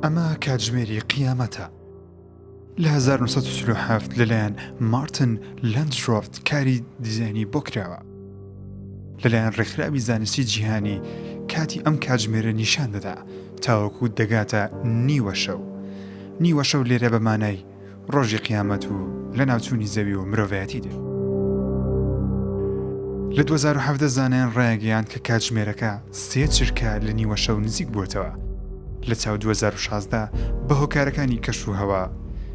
ئەمە کاتژمێری قیامەتە. لە 1947 لەلایەن مارتن لەندشرۆفت کاری دیزاینی بۆ کراوە. لەلایەن ڕێکخراوی زانستی جیهانی کاتی ئەم کاتژمێرە نیشان دەدا تاوەکو دەگاتە نیوە شەو. نیوە شەو لێرە بە مانای ڕۆژی قیامەت و لەناوچوونی زەوی و مرۆڤایەتی دێت. لە 2017 زانایان ڕایانگەیاند کە کاتژمێرەکە سێ چرکە لە نیوەشەو نزیک بووەتەوە لە چاو 2016 بە هۆکارەکانی کەش و هەوا،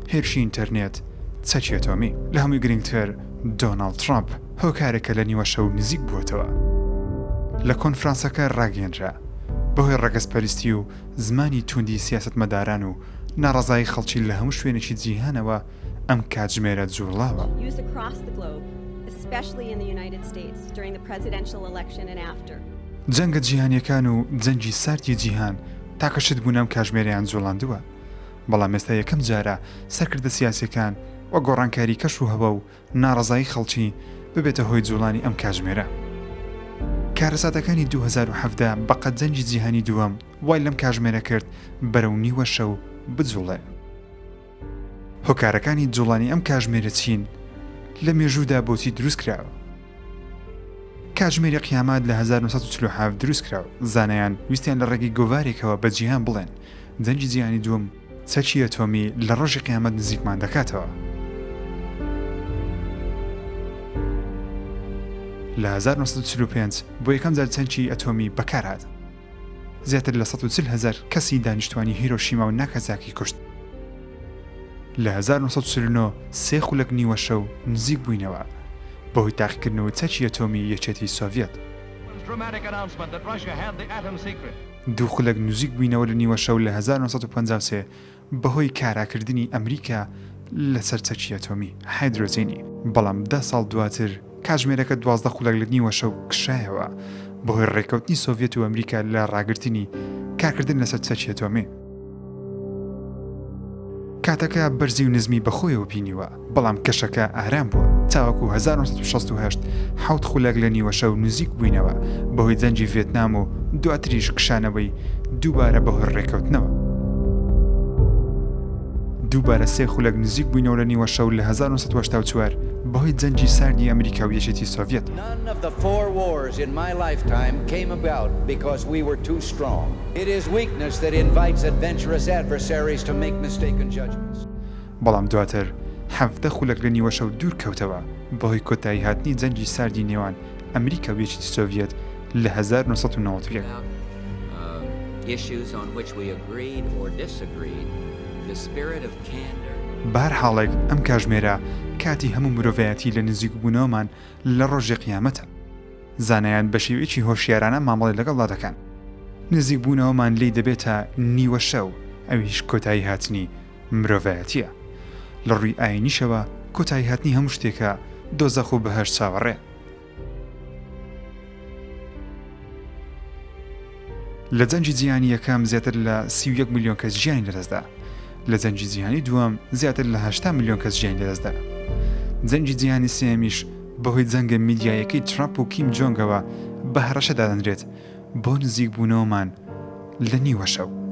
هێرشی ئینتەرنێت، چەکی ئەتۆمی. لە هەمووی گرنگتر دۆناڵد ترەمپ هۆکارێکە لە نیوەشەو نزیک بووەتەوە. لە کۆنفرانسەکە ڕاگەیەنرا، بەهۆی ڕەگەزپەرستی و زمانی تووندی سیاسەتمەداران و ناڕەزایی خەڵکی لە هەموو شوێنێکی جیهانەوە ئەم کاتژمێرە جووڵاوە. جەنگە جیهانییەکان و جەنگی ساردی جیهان تاکە شت بوون ئەم کاژمێرەیان جووڵاندووە، بەڵام ئێستا یەکەم جارە سەرکردە سیاسییەکان و گۆڕانکاری کەش و هەوا و ناڕەزایی خەڵکی ببێتە هۆی جوڵانی ئەم کاژمێرە. کارەساتەکانی 2017 بەقەد جەنگی جیهانی دووەم وای لەم کاژمێرە کرد بەرەو نیوە شەو بجوڵێ. هۆکارەکانی جوڵانی ئەم کاژمێرە چین؟ لە مێژوودا بۆچی دروست کراوە؟ کاتژمێری قیامەت لە 1947 دروست کرا و زانایان ویستیان لە ڕێگەی گۆڤارێکەوە بە جیهان بڵێن جەنگی جیهانی دووەم چەکی ئەتۆمی لە ڕۆژی قیامەت نزیکمان دەکاتەوە. لە 1945 بۆ یەکەم جار چەکی ئەتۆمی بەکارهات. زیاتر لە 140 هەزار کەسی دانیشتوانی هیرۆشیما و ناکازاکی کوشت. لە 1949 سێ خولەک نیوەشەو نزیک بووینەوە بەهۆی تاقیکردنەوەی چەکی ئەتۆمی یەکێتی سۆڤیەت. دوو خولەک نزیک بووینەوە لە نیوەشەو لە 1953 بەهۆی کاراکردنی ئەمریکا لەسەر چەکی ئەتۆمی هایدرۆجینی، بەڵام دە ساڵ دواتر کاتژمێرەکە 12 خولەک لە نیوەشەو کشایەوە بەهۆی ڕێککەوتنی سۆڤیەت و ئەمریکا لە ڕاگرتنی کارکردن لەسەر چەکی ئەتۆمی. کاتەکە بەرزی و نزمی بەخۆیەوە بینیوە، بەڵام کەشەکە ئارام بووە تاوەکو 1968 حەوت خولەک لە نیوەشەو نزیک بووینەوە بەهۆی جەنگی ڤێتنام و دواتریش کشانەوەی دووبارە بەهۆی ڕێککەوتنەوە. دووبارە سێ خولەک نزیک بووینەوە لە نیوەشەو لە 1984 بەهۆی جەنگی ساردی ئەمریکا و یەکێتی سۆڤیەت. None of the four wars in my lifetime came about because we were too strong. It is weakness that invites adventurous adversaries to make mistaken judgments. بەڵام دواتر 17 خولەک لە نیوەشەو دوور کەوتەوە بەهۆی کۆتایی هاتنی جەنگی ساردی نێوان ئەمریکا و یەکێتی سۆڤیەت لە 1991. بە هەر حاڵێک ئەم کاژمێرە کاتی هەموو مرۆڤایەتی لە نزیکبوونەوەمان لە ڕۆژی قیامەتە. زانایان بە شێوەیەکی هۆشیارانە مامەڵەی لەگەڵدا دەکەن. نزیکبوونەوەمان لێی دەبێتە نیوە شەو، ئەویش کۆتایی هاتنی مرۆڤایەتییە. لە ڕووی ئایینیشەوە کۆتایی هاتنی هەموو شتێکە، دۆزەخ و بەهەشت چاوەڕێن. لە جەنگی جیهانی یەکەم زیاتر لە 31 ملیۆن کەس گیانی لەدەستدا. لە جەنگی جیهانی دووەم زیاتر لە 80 ملیۆن کەس گیانی لەدەستدا. جەنگی جیهانی سێیەمیش بەهۆی جەنگە میدیاییەکەی ترەمپ و کیم جۆنگەوە بە هەڕەشە دادەنرێت بۆ نزیکبوونەوەمان لە نیوەشەو.